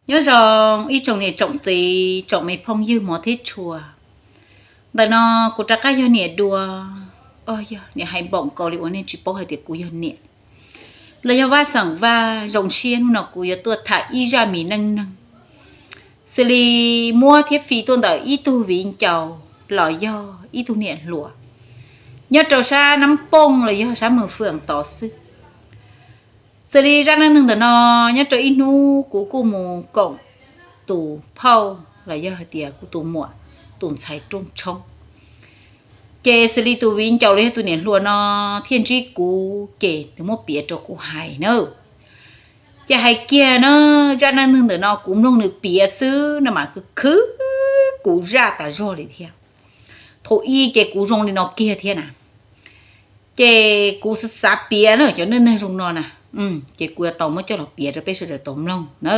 Nyob zoo ib tsoom niam tsoom txiv, tsoom me phooj ywg hmov thiab tshua. Ntawm no kuv rov qab yog niam dua, o yog niam hais npaum nkaus li uas nej tsis paub hais tias kuv yog niam los yog Vaj xeem Vaj. Zoo siab hnub no kuv yuav tuaj tham ib zaj me neej neeg xws li muab thiab fi tuaj ntawm ib tug viv ncaus los yog ib tug niam hluas nyob rau sab Nab Pooj los yog sab Mws Fwm tod xwb. Xws li zaj neej neeg ntawm no, nyob rau ib hnub kuv kuj mus koom tus phauj los yog hais tias kuv tus muam tus ntxhais rooj tshoob. Ces xws li tus viv ncaus los yog tus niam hluas no thiaj ntsib kuv ces nws muab piav rau kuv hais na. Ces hais kiag na, zaj neej neeg ntawm no kuv mloog nws piav xwb no mas khwv khwv kuv zaj tas zog li thiab. Thaum ub ces kuv zoo li no kiag thiab na. Ces kuv xav xav piav na cov neej neeg zoo no na, ces kuv yuav tau muab coj los piav rau peb sawv daws tau mloog na.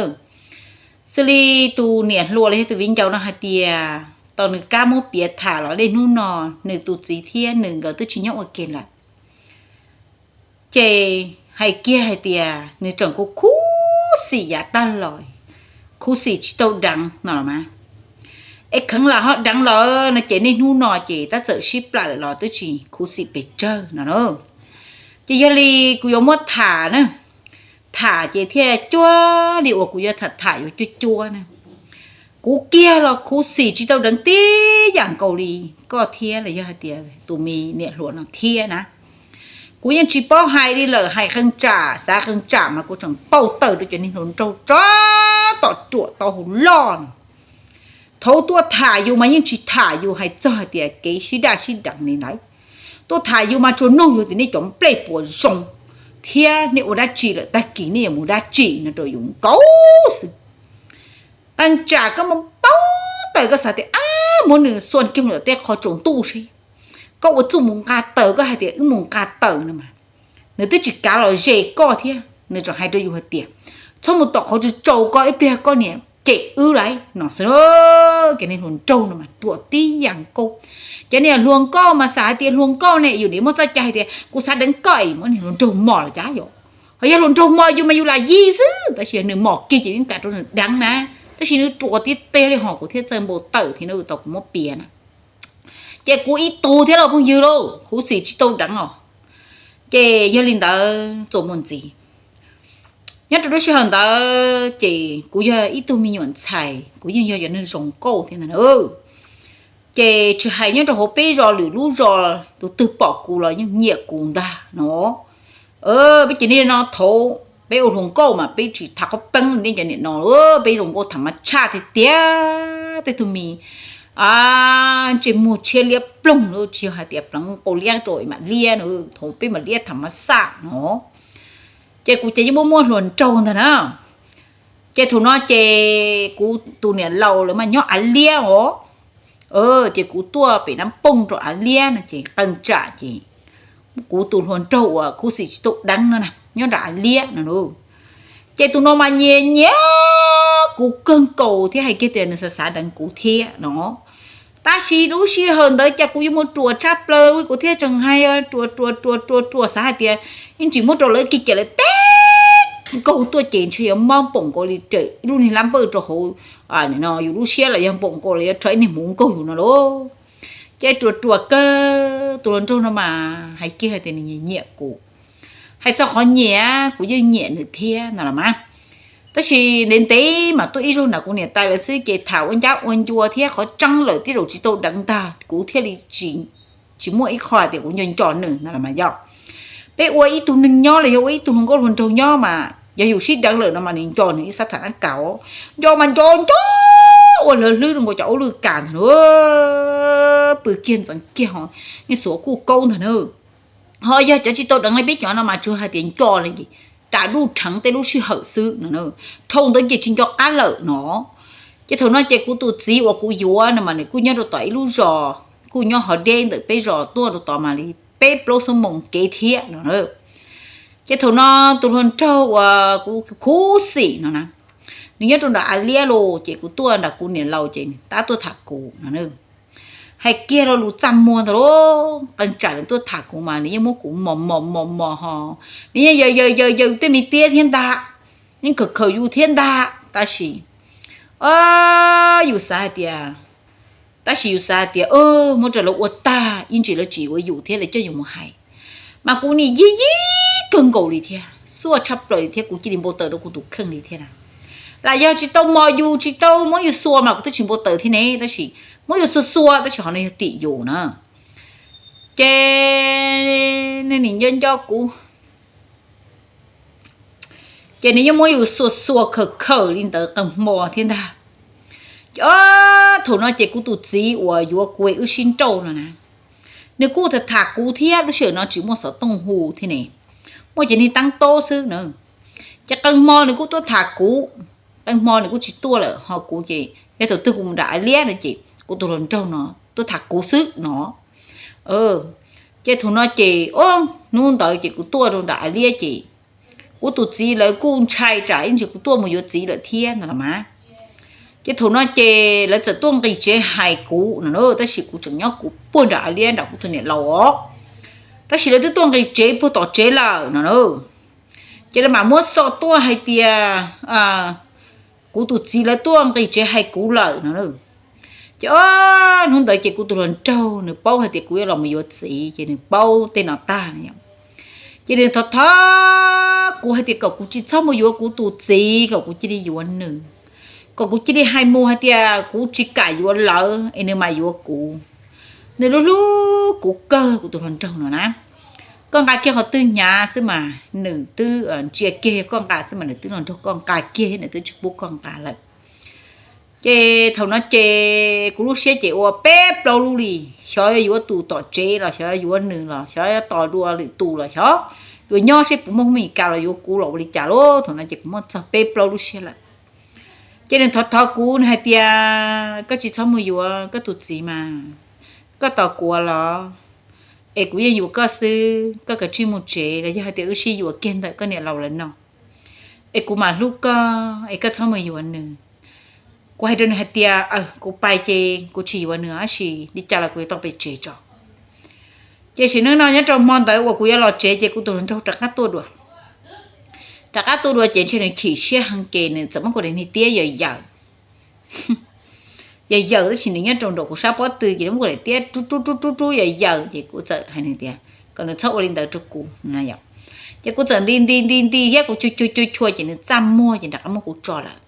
Xws li tus niam hluas los yog tus viv ncaus no hais tias, tau nws kab muab piav tham los niaj hnub no nws tus txiv thiab nws nkawd twb tsis nyob ua ke lawm. Ces hais kiag hais tias nws tseem khuv khuv xim yav tag los, khuv xim tsis tau deev no los mas, es kheev lam ho deev lawm no ces niaj hnub no ces tab txawm sib plam lawm los twb tsis khuv xim pes tsawg no na. Ces yog li kuv yuav muab tham na, tham ces thiaj cuag li uas kuv yuav tham tham yuav cuag cuag na. Kuv kiag los khuv xim tsis tau deev tib yam nkaus li koj thiab los yog hais tias tus me niam hluas no thiab na. Kuv yeej tsis paub hais li lawm, hais qee tsam xav qee tsam mas kuv tseem pauj tawm rau cov niag hluas nraug tsov tom ruam tau hauv loj no. Thaum tuaj tham yus mas yeej tsis tham yus hais txog hais tias kev sib daj sib deev li ntawd. Tuaj tham yus mas tsuas nug yus tias nej cov nplej puas zoo thiab nej ua dab tsi lawm, tag kis nej yuav mus dab tsi no rau yus nkaus xwb. Qee tsam koj mus pauj tawm koj xav tias ab muab nws xuas kiag mus tom tej qhov tsaus ntuj seb, koj ua txuj mus nqa taws, koj hais tias wb mus nqa taws no mas, nws twb tsis kav los ze koj thiab nws tseem hais rau yus hais tias txhob mus tom qhov tsaus tsaus, koj ib pliag koj niam cem wb lawm no xwb. Ces niag hluas nraug no mas ruam tib yam nkaus. Cov niag hluas nkauj mas xav hais tias hluas nkauj ne yus nim muaj txoj cai hais tias kuv xav deev koj es muab niag hluas nraug mos los cas yom. Ho yog hluas nraug mos yus mas yus lam yig xwb, tab sis yog nws mos kiag ces yeej kam rau nws deev na. Tab sis nws ruam tiag tiag li hos kuv thiaj txawj npau taws thiab na, tau kuv muab piav na. Ces kuv ib tug thiab lauj phooj ywg lauj, khuv xim tsis tau deev os. Ces yog li ntawd txuas mus ntxiv, nyob rau lub sij hawm ntawd ces kuv yog ib tug me nyuam ntxhais, kuv yeej yog cov neeg zoo nkauj thiab ntag na. Ces tsis hais nyob rau hauv peb zos lwm lub zos tus twg pom kuv los yeej nyiam kuv ntag no. Peb ces niaj no thaum peb ua hluas nkauj mas peb tsis tham qhov peeb li nej cov niam no, peb zoo nkauj tham mas tshaj tiag tiag. Tej tug mis ntsej muag tshiab liab ploog na, tsis yog hais tias pleev qau liab rau mam liab na, thaum peb mam liab tham mas xaj no. Ces kuv ces yeej muaj muaj hluas nraug ntag na. Ces thaum no ces kuv tus niam laus lawv mas nyob Av Liab os. Ces kuv tuaj pem Nab Pooj rau Av Liab no ces qee tsam ces kuv tus hluas nraug uas khuv xim tsis tau deev no na nyob nram Av Liab no. Ces tus no mas nyiam nyiam kuv kawg nkaus thiab hais kiag tias nws xav xav deev kuv thiab no. Tab sis lub sij hawm ntawd cas kuv yuav mus ruam tshaj plaws li, kuv thiaj tseem hais ruam ruam ruam ruam ruam xav hais tias yeej tsis muab rau lawv kiag ces lawv teb nkaug tuaj ces ntshe yuav mob npaum nkaus li raws ib lub niag lab npawj rau hauv yus lub siab los yog npaum nkaus li yuav rho ib niag hmuv nkaug yus no lauj. Ces ruam ruam kawg, tus hluas nraug no mas hais kiag hais tias nws nyiam nyiam kuv. Hais txog qhov nyiam, kuv yeej nyiam nws thiab no los mas. Tab sis ntev ntev mas tuaj ib zaug nram kuv niam tais lawv xwb ces tham ua ncab ua ncua thiab qhov tseeb lawm tej zaum tsis tau deev ntag kuv thiaj li tsis muaj ib qho tias kuv nco nco nws no los mas yog. Peb ua ib tug neeg nyob los yog ua ib tug hluas nkauj hluas nraug nyob mas yog yus sib deev lawm no mas nws nco nws ib xab tham nab kaus, nco mas nco nco ua hlawv hlwb rau nkaus cov aub lwj kas ntag, pw kiag ntxeev kiag ho, yeej xuav kuj kaub ntag na. Ho yog cov tsis tau deev li peb cov no mas tsuas hais tias nco li ces ras duj rheev tej lub sij hawm xwb no, dhau ntawd ces tsis nco qab lawm no. Ces thaum no ces kuv tus txiv uas kuv yuav no mas nws kuj nyob rau tom ib lub zos, kuj nyob ho deb ntawm peb zos tuaj rau tod mas li peb plaub xuab moos kev thiab no. Ces thaum no tus hluas nraug uas kuv khuv xim no na, nws nyob rau nram Av Liab los ces kuv tuaj nram kuv niam laus ces nws tab tuaj tham kuv no. Hais kiag lo lus txaj muag ntag lauj, qee tsam nws tuaj tham kuv mas nws yeej muab kuv mos mos mos mos ho, nws yeej yaws yaws yaws yaws tej me tiab thiab ntag, yeej khawm khawm yus thiab ntag, tab sis Yus xav hais tias, tab sis yus xav hais tias muab rau lawv ua tag ib ntsis lawv tsis ua yus thiab lawv coj yus mus hais. Mas kuv nim yig yig kawg nkaus li thiab, xuaj tshaj plaws li thiab, kuv cia li npau taws rau kuv tus kheej li thiab na. Lam yog tsis tau mos yus, tsis tau muab yus xuas mas kuv twb tsis npau taws thiab ne, tab sis muab yus xuas xuas tab sis ho no yog tim yus na. Ces nws nim nco nco kuv, ces nws yeej muab yus xuas xuas khawm khawm li ntawd qee hmo thiab ntag. Ces thaum no ces kuv tus txiv uas yuav kuv wb sib nrauj no na, nws kuj tham tham kuv thiab, lub sij hawm no tsis muaj xov tooj hu thiab ne, muaj cov niag teeb taub xwb na. Ces qee hmo nws kuj tuaj tham kuv, qee hmo nws kuj tsis tuaj lawm, ho kuv ces yog thaum twg kuv mus nram Av Liab no ces kuv tus hluas nraug no tuaj tham kuv xwb no. Ces thaum no ces hnub ntawd ces kuv tuaj rau nram Av Liab ces kuv tus txiv lawv kuj ntshai tsam ib ntsis kuv tuaj mus yuav txiv lawm thiab no los mas. Ces thaum no ces lawv txawm tuaj nqis tsev hais kuv no na, tab sis kuv tseem nyob kuv puag nram Av Liab nram kuv tus niam laus os. Tab sis lawv twb tuaj nqis tsev puag tom tsev lawm no na. Ces lawv mam muab xov tuaj hais tias kuv tus txiv lawv tuaj nqis tsev hais kuv lawm no. Ces hnub ntawd ces kuv tus hluas nraug nws paub hais tias kuv yuav los mus yuav txiv ces nws paub tej no tag no. Ces nws thov thov kuv hais tias kom kuv tsis txhob mus yuav kuv tus txiv, kom kuv cia li yuav nws, kom kuv cia li hais mus hais tias kuv tsis kam yuav lawv es nws mam yuav kuv. Nws hlub hlub kuv kawg, kuv tus hluas nraug no na. Koj nqa kiag qhov twg hnyav xwb mas nws twb ntsia kiag, yog koj nqa xwb mas nws twb los nrog koj nqa kiag thiab, nws twb tsis pub koj nqa lawm. Ces thaum no ces kuv lub siab ces ua peb plaub lub li, xyov yuav tus tom tsev los xyov yuav nws los xyov tos dua lwm tus los xyov yuav nyob seb puas muaj Hmoob Mes Kas los yuav kuv los ua li cas lauj. Thaum no ces kuv muaj txog peb plaub lub siab lawm. Ces nws thov thov kuv, nws hais tias koj tsis txhob mus yuav koj tus txiv mas, koj tos kuv los, es kuv yeej yuav koj xwb, koj kav tsij mus tsev los yog hais tias wb sib yuav kiag ntawm koj niam laus lawv no, es kuv mam hlub koj, es koj txhob mus yuav nws. Kuv hais rau nws hais tias kuv pais ces kuv tsis yuav nws, tab sis li cas los kuv yuav tau pem tsev tso. Ces sim neej no nyob rau hmo ntawd uas kuv yuav los tsev ces kuv tus hluas nraug rov qab tuaj dua. Rov qab tuaj dua ces ntshe nws chim siab heev ces nws txawm muab kuv daim niag tiab yawm yawm, yawm yawm, tab sis nws nyob rau nraum kuv sab pob tw ces nws muab kuv daim tiab rub rub rub rub rub yawm yawm ces kuv txawm hais nws tias kom nws txhob ua li ntawd rau kuv no. Ces kuv txawm nti nti nti nti thiab kuv chua chua chua chua ces nws txaj muag ces nws rov qab muab kuv tso lawm.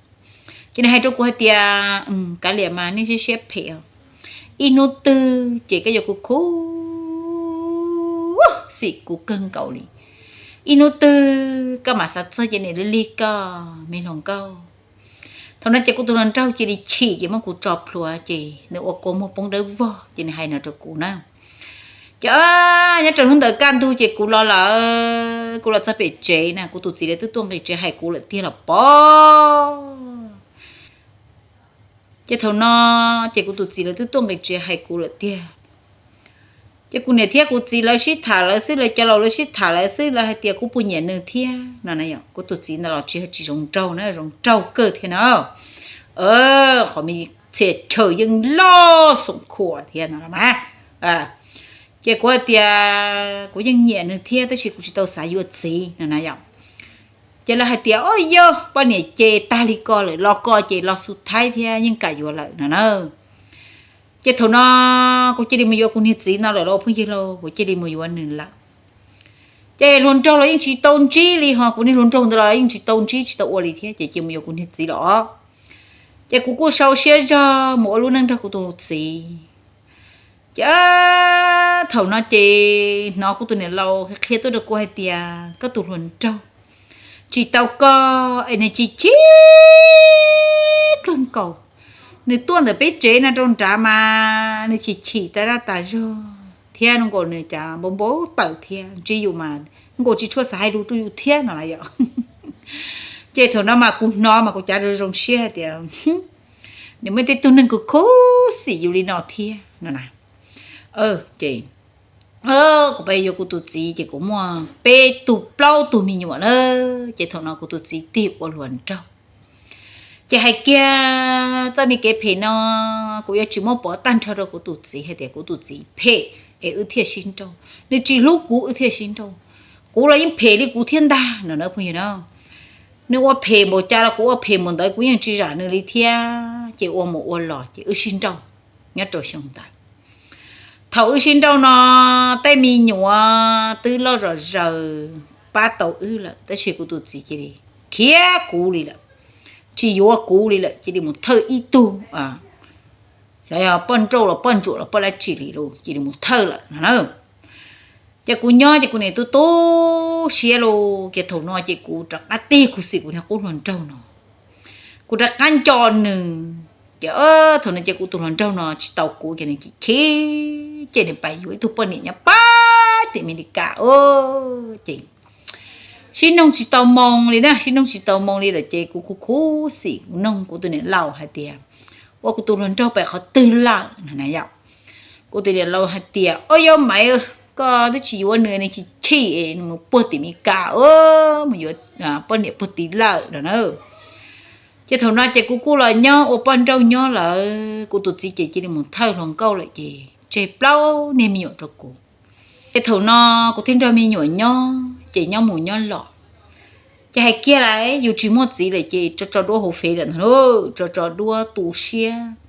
Ces nws hais rau kuv hais tias, Kav liam mas nej siab siab phem os. Ib hnub twg ces koj yuav kuv khuv xim kuv kawg nkaus li. Ib hnub twg koj mam xav txog ces niam li lig koj me hluas nkauj. Thaum no ces kuv tus hluas nraug cia li chim ces muab kuv tso plhuav ces nws ua kua muag poob dawb vog ces nws hais no rau kuv na. Ces nyob rau hnub ntawd kaj ntug ces kuv los lawm, kuv los txog pem tsev na, kuv tus txiv lawv twb tuaj nqis tsev hais kuv lawm tiag los pob. Ces thaum no ces kuv tus txiv lawv twb tuaj nqis tsev hais kuv lawm tiag. Ces kuv niam thiab kuv txiv lawv sib tham lawv xwb, lawv cov laus lawv sib tham lawv xwb, lawv hais tias kuv puas nyiam nws thiab no na. Kuv tus txiv ntawd los tsis, tsis zoo nraug na, zoo nraug kawg thiab no. Qhov me txhia chaw yeej loj xoom khuam thiab no mas. Ces kuv hais tias kuv yeej nyiam nws thiab tab sis kuv tsis tau xav yuav txiv no na yom. Ces lawv hais tias, o yog poj niam ces tag li ko lawm, los ko ces los xu thaib thiab yeej kam yuav lawm no na. Ces thaum no kuv cia li mus yuav kuv niag txiv no lawm los phooj ywg lauj, kuv cia li mus yuav nws lawm. Ces hluas nraug los yeej tsis tau ntsib li, ho kuv niag hluas nraug ntawd los yeej tsis tau ntsib tsis tau ua li thiab, ces cia mus yuav kuv niag txiv los. Ces kuv kuj sau siab zog mus ua lub neej nrog kuv tus txiv. Ces thaum no ces hnov kuv tus niam laus qhia tuaj rau kuv hais tias koj tus hluas nraug tsis tau koj es nws chim chim kawg nkaus. Nws tuaj ntawm peb tsev no rau nrad mas nws chim chim tas dab tas zog thiab, nkaus nws cav npau npau taws thiab, ntsib yus mas nkaus tsis tshua xav hais lus rau yus thiab no lawm yom. Ces thaum no mas kuv hnov mas kuv cav zoo zoo siab hais tias nws muaj tej tug neeg khuv xim yus li no thiab no na. Ces kuv pab yuav kuv tus txiv ces kuv muaj peb tug plaub tug me nyuam na. Ces thaum no kuv tus txiv tig ua hluas nraug. Ces hais kiag txoj me kev phem no kuv yuav tsis muab pov tag nrho rau kuv tus txiv hais tias kuv tus txiv phem es wb thiaj sib nrauj, nws tsis hlub kuv wb thiaj sib nrauj. Kuv los yeej phem li kuv thiab ntag no na phooj ywg na. nws ua phem npaum cas los kuv ua phem npaum ntawd, kuv yeej tsis zam nws li thiab. Ces ua mus ua los ces wb sib nrauj nyob rau xyoo ntawd. Thaum wb sib nrauj no, tej me nyuam twb loj zom zaws pab tau wb lawm, tab sis kuv tus txiv cia li khiav kuv li lawm, tsis yuav kuv li lawm, cia li mus thawj ib tug, xyov yog poj nrauj los poj ntsuam los poj dab tsi li lauj, cia li mus thawj lawm no na. Ces kuv nyob ces kuv niam tu tu siab lauj. Ces thaum no ces kuv rov qab tig khuv xim kuv niag qub hluas nraug no, kuv rov qab nco nws. Ces thaum no ces kuv tus hluas nraug no tsis tau kuv ces nws chim chim, ces nws pais yuav ib tug poj niam nyob pab tim Amelikas os. Ces sib noog tsis tau moo li na, sib noog tsis tau moo li lawm ces kuv khuv khuv xim kuv noog kuv tus niam laus hais tias, ua kuv tus hluas nraug pais qhov twg lawm no na yom. Kuv tus niam laus hais tias, o yog Maiv, koj twb tsis yuav nws, nws chim chim es nws mus puag tim Amelikas os, mus yuav poj niam puag tid lawm no na. Ces thaum no ces kuv kuj los nyob ua poj nrauj nyob lawm, kuv tus txiv ces cia li mus thawj hluas nkauj lawm ces tseg plaub niag me nyuam rau kuv. Ces thaum no kuv thiaj nrog me nyuam nyob ces nyob mus nyob los. Ces hais kiag lawm yus tsis muaj txiv lawm ces tso tso duab hauv fev lawm ntag, tso tso duab tu siab,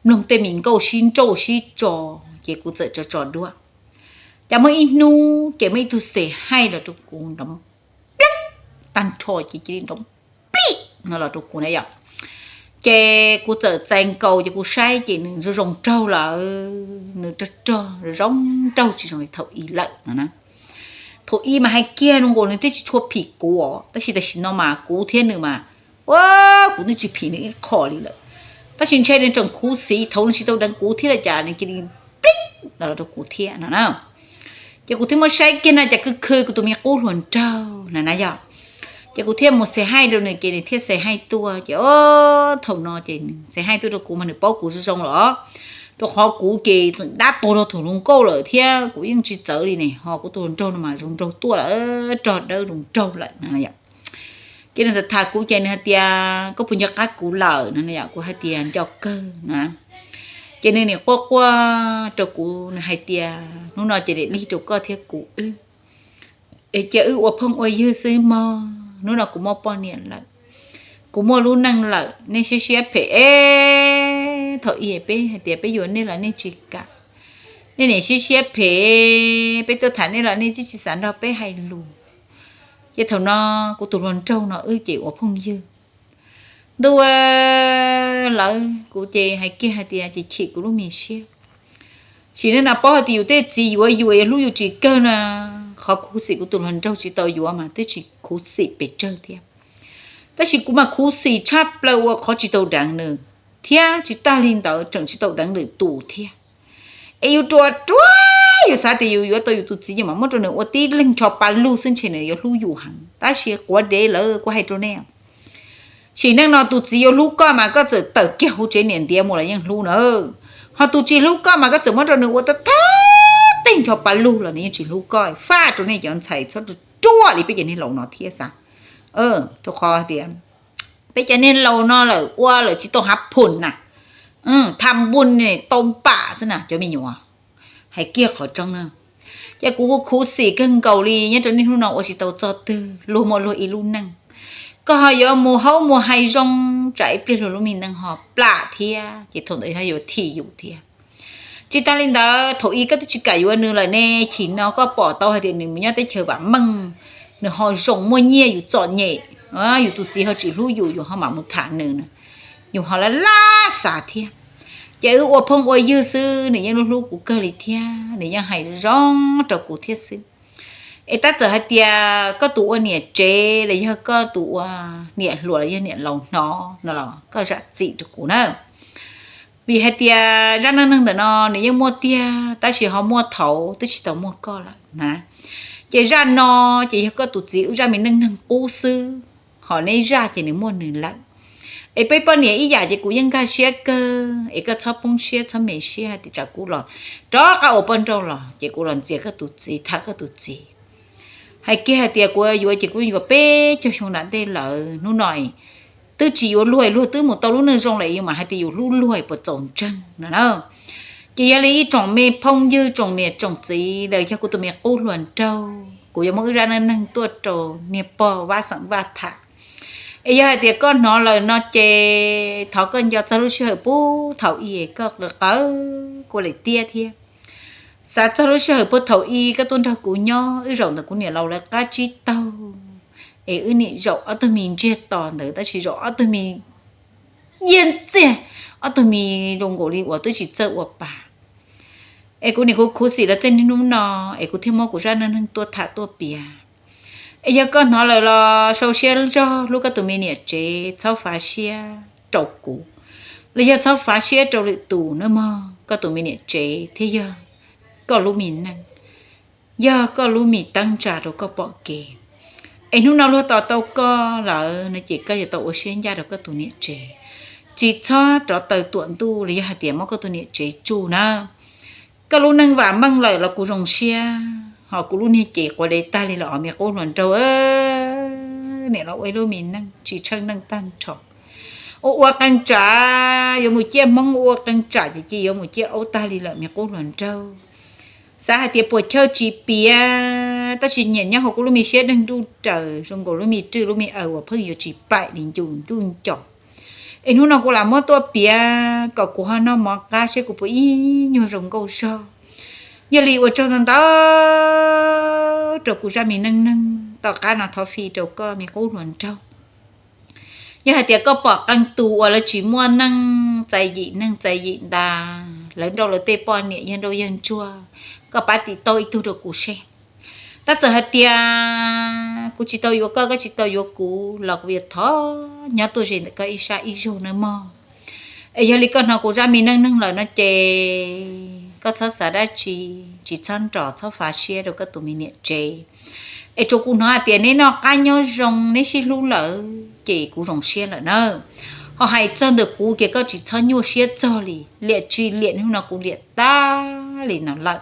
mloog tej me nkauj sib nrauj sib tso, ces kuv txawm tso tso duab. Ces muaj ib hnub ces muaj ib tug xes haij los rau kuv nrov pleeb tag nrho ces cia li nrov plig no los rau kuv na yom. Ces kuv txawm txais nkaus ces kuv saib ces nws zoo zoo raug lawm, nws rog rog zoo raug tsis zoo li thaum ub lawm no na. Thaum ub mas hais kiag zoo nkaus nws twb tsis tshua phim kuv os, tab sis tam sim no mas kuv thiab nws mas, ua, kuv twb tsis phim nws ib qho li lawm. Tab sis ntshe nws tseem khuv xim thaum nws tsis tau deev kuv thiab los cas nws cia li plig los rau kuv thiab no na. Ces kuv thiaj muab saib kiag na cas khwv khwv kuv tus me qub hluas nraug na na yom. Ces kuv thiaj mus xes haij rau nws ces nws thiaj xes haij tuaj ces o, thaum no ces nws xes haij tuaj rau kuv mas nws paub kuv zoo zoo los, rau qhov kuv ces txeem dab tuag rau thaum hluas nkauj lawm thiab kuv yeej tsis txawv li ne, ho kuv tus hluas nraug no mas zoo nraug tuaj lawm, rog dawb zoo nraug lawm no yom. Ces nws tham tham kuv ces nws hais tias koj puas nco qab kuv lawm no yom, kuv hais tias nco kawg na. Ces nws nim quaj quaj rau kuv, nws hais tias hnub no ces lig lig rau koj thiab kuv wb, es cia wb ua phooj ua ywg xwb mog, hnub no kuv muaj poj niam lawm, kuv muaj lub neej lawm, nej siab siab phem es thaum ub peb hais tias peb yuav nej los nej tsis kam, nej nim siab siab phem, peb tuaj tham nej los nej twb tsis xav nrog peb hais lus. Ces thaum no kuv tus hluas nraug no wb ces ua phooj ywg ntuj, lawv kuv ces hais kiag hais tias chim chim kuv lub me siab. Sim neej no paub hais tias yus tej txiv yuav yus es yog hlub yus tsis kawg na, qhov khuv xim kuv tus hluas nraug tsis tau yuav mas twb tsis khuv xim pes tsawg thiab. Tab sis kuv mas khuv xim tshaj plaws uas qhov tsis tau deev nws, thiab tsis tag li ntawd tseem tsis tau deev lwm tus thiab. Es yus ruam ruam, yus xav tias yus yuav tau yus tus txiv ces mam muab rau nws ua tib leeg ncho pa lug xwb ntshe nws yuav hlub yus heev. Tab sis quav dev lawm kuv hais rau nej, sim neej no tus txiv yuav hlub koj mas koj txawm tawm kiag hauv tsev niam ntiav mus los yeej hlub na. Ho tus tsis hlub koj mas koj txawm muab rau nws ua tau tib leeg ncho pa lug los nws yeej tsis hlub koj. Faj rau nej cov ntxhais txhob ruam ruam li peb cov niag laus no thiab xav. Rau qhov tias peb cov niag laus no lawm ua lawm tsis tau hav phum na, tham npun tau npam xwb na cov me nyuam. Hais kiag qhov tseeb na, ces kuv khuv xim kawg nkaus li nyob rau niaj hnub no ua tsis tau txog twg, luag muaj luag ib lub neej. Koj ho yuav mus haub mus hais zoo, tsam ib pliag luag lub me neej ho plam thiab ces thaum ntawd ho yuav thim yus thiab. Tsis tas li ntawd thaum ub koj twb tsis kam yuav nws lawm ne, chim no koj pom tau hais tias nws mus nyob teb chaws vam meej, nws ho zoo muaj nyiaj yus txom nyem, yus tus txiv ho tsis hlub yus, yus ho mam mus tham nws, yus ho laj laj xav thiab. Ces wb ua phooj ua ywg xwb nws yeej hlub hlub kuv kawg li thiab, nws yeej hais zoo rau kuv thiab xwb. Es tab txawm hais tias koj tus ua niam tsev los yog koj tus ua niam hluas los yog niam laus hnov no los koj zam txim rau kuv na. Vim hais tias zaj neej neeg ntawm no nws yeej muaj tiag tab sis ho muaj thaud twb tsis tau muaj koj lawm na. Ces zaj no ces yog koj tus txiv wb zaj me neej neeg qub xwb, ho neb zaj ces nws muaj nws lawm. Es peb poj niam ib yam ces kuv yeej nkag siab kawg, es koj txhob poob siab txhob me siab tias tsam kuv los rov qab ua poj nrauj los ces kuv los ntxias koj tus txiv, tham koj tus txiv. Hais kiag hais tias kuv yuav ces kuv yuav peb caug xyoo nram ntej lawm, hnub no twb tsis yuav luag, luag twb mus tau lub neej zoo lawm, yus mam hais tias yus hlub luag puas txaus ntseeg no na. Ces yog li ib tsoom me phooj ywg, tsoom niam tsoom txiv los yog kuv tus me qub hluas nraug, kuv yuav muab wb zaj neej neeg tuaj rau niag pog Vaj Xeem Vaj tham. Es yog hais tias koj hnov lawm no ces thov koj nco txog lub sij hawm puag thaum i koj qawv qawv kua lem tiab thiab. Xav txog lub sij hawm puag thaum i koj tuaj nrog kuv nyob, wb zaum ntawm kuv niam laus lawv qab tsib taug, es wb nim zaum ob tug mis ntsiag to ntawd tab sis zaum ob tug mis yiag ntxiag, ob tug mis zoo nkaus li uas twb tsis txawj ua pa. Es kuv nim kuv khuv xim los txij niaj hnub no, es kuv thiaj muab kuv zaj neej neeg tuaj tham tuaj piav. Es yog koj hnov lawm los sau siab zog hlub koj tus me niam tsev, txhob fav siab rau kuv, los yog txhob fav siab rau lwm tus nawb mog, koj tus me niam tsev thiab yog koj lub me neej, yog koj lub me teeb tsa rau koj pom kev. Es hnub no luag tos tau koj lawm no ces koj yuav tau ua siab ncaj rau koj tus niam tsev, tsis txhob rov taw tuam ntuj los yog hais tias muab koj tus niam tsev tsuj na. Koj lub neej vam meej lawm los kuv zoo siab, ho kuv lub niag ces quav dev tag li lawm os me qub hluas nraug. Niam los ua ib lub me neej tsis tsheej neej tag nrho, ua ua qee tsam yuav mus ciaj hmoob, ua ua qee tsam ces cia yuav mus ciaj aub tag li lawm me qub hluas nraug. Xav hais tias puas chawj tsis piav, tab sis nyiam nyob hauv kuv lub me siab deeg nruj raws zoo nkaus lub me rwj lub me aws uas pheej yuav tsis paim li ncus ncuj ncos. Es hnub no kuv lam muab tuaj piav kom kuv ho noj mov qab seb kuv puas ib nyuag zoo nkauj zog. Yog li ua tsaug ntau ntau rau kuv zaj me neej neeg, tom qab no thov fi rau koj me qub hluas nraug. Yog hais tias koj pom qee tus uas lawv tsis muaj neej txais yim neej txais yim ntas, lawv nrauj lawv tej poj niam yawg nrauj yawg ntsuag, koj pab tim tau ib tug rau kuv seb. Tab txawm hais tias kuv tsis tau yuav koj, koj tsis tau yuav kuv los kuv yuav thov nyob tuaj ze ntawm koj ib sab ib zaug nawb mog. Es yog li koj hnov kuv zaj me neej neeg lawm no ces koj txhob xav dab tsi, tsis txhob nrog txhob fav siab rau koj tus me niam tsev. Es tsuas kuv hnov hais tias neb noj qab nyob zoo neb sib hlub lawm ces kuv zoo siab lawm na. Ho hais txog ntawm kuv ces koj tsis txhob nyuaj siab txog li, liam tsis liam hnub no kuv liam tag li no lawm,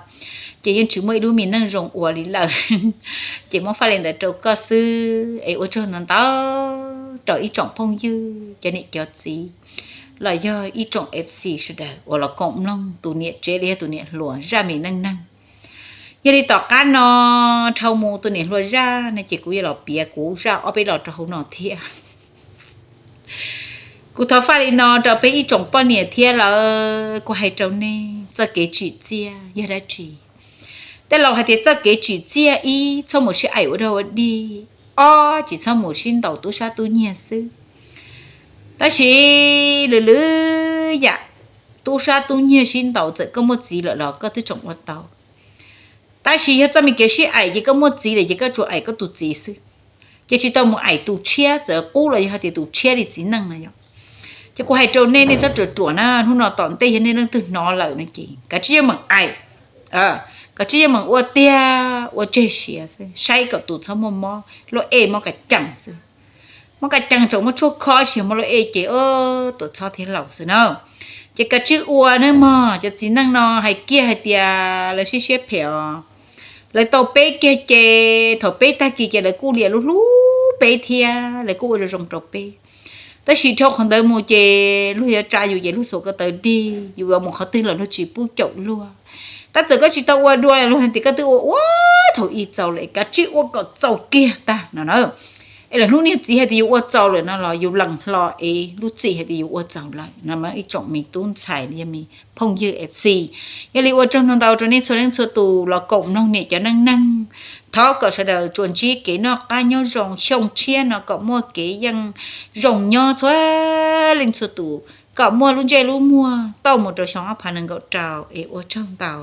ces yeej tsis muaj ib lub me neej zoo ua li lawm. Ces muab faj li ntawd rau koj xwb es ua tsaug ntau ntau rau ib tsoom phooj ywg cov niam cov txiv los yog ib tsoom F C sawv daws uas los koom mloog tus niam tsev los yog tus niam hluas zaj me neej neeg. Yog li tom qab no dhau mus tus niam hluas zaj no ces kuv yuav los piav kuv zaj ob peb los rau hauv no thiab. Kuv thov faj li no rau peb ib tsoom poj niam thiab lawm, kuv hais rau nej txoj kev tsim txiaj yog dab tsi? Tej laus hais tias txoj kev tsim txiaj ib, txhob mus sib aim ua dog ua dig, ob, tsis txhob mus sib ntaus tub sab tub nyiag xwb. Tab sis lwm lwm yam tub sab tub nyiag sib ntaus txawm koj muaj txiv lawm los koj twb tseem ua tau. Tab sis yog txoj me kev sib aim ces koj muaj txiv lawm ces koj tsuas aim koj tus txiv xwb, ces tsis tau mus aim tus tshiab, txawm qub los yog hais tias tus tshiab li txiv neej no yom. Ces kuv hais rau nej, nej txhob ruam ruam na, hnub no tom ntej yog nej leej twg hnov lawm no ces kav tsij yeej meem aim, kav tsij yeej meem ua tiag ua tseg siav xwb, saib kom tus txhob muaj mob luaj ej mob ka cees xwb. Mob ka cees tseem muaj tshuaj kho, tsis yog mob luaj ej ces tuam txhob thiab laus xwb na. Ces kav tsij ua nawb mog, cov txiv neej no hais kiag hais tias lawv siab siab phem os. Lawv tau peb kiag ces thaum peb tag kis ces lawv kuj liam hlub hlub peb thiab lawv kuj ua zoo zoo rau peb. Tab sis dhau qhov ntawd mus ces luag yuav tsa yus ces luag xuas ko taw dig, yus yuav mus qhov twg los luag tsis pub caum luag. Tab txawm koj tsis tau ua dua, luag hais tias koj twb ua ua thaum ub txaus lawm, kav tsij ua kom txaus kiag tag no na. Es lawv hnub niag txiv hais tias yus ua txaus lawm no los yus lees hlo es lub txim hais tias yus ua txaus lawm no mas ib tsoom me tub ntxhais yog me phooj ywg F C. Yog li ua tsaug ntau ntau rau nej txhua leej txhua tus los koom mloog niam cov neej neeg. Thov kom sawv daws tsuas ntsib kev noj qab nyob zoo, xyoo tshiab no kom muaj kev yeej zoo nyob txhua leej txhua tus, kom muaj lub ntsej lub muag tau mus rau xyoo ob phav nees nkaum rau es ua tsaug ntau.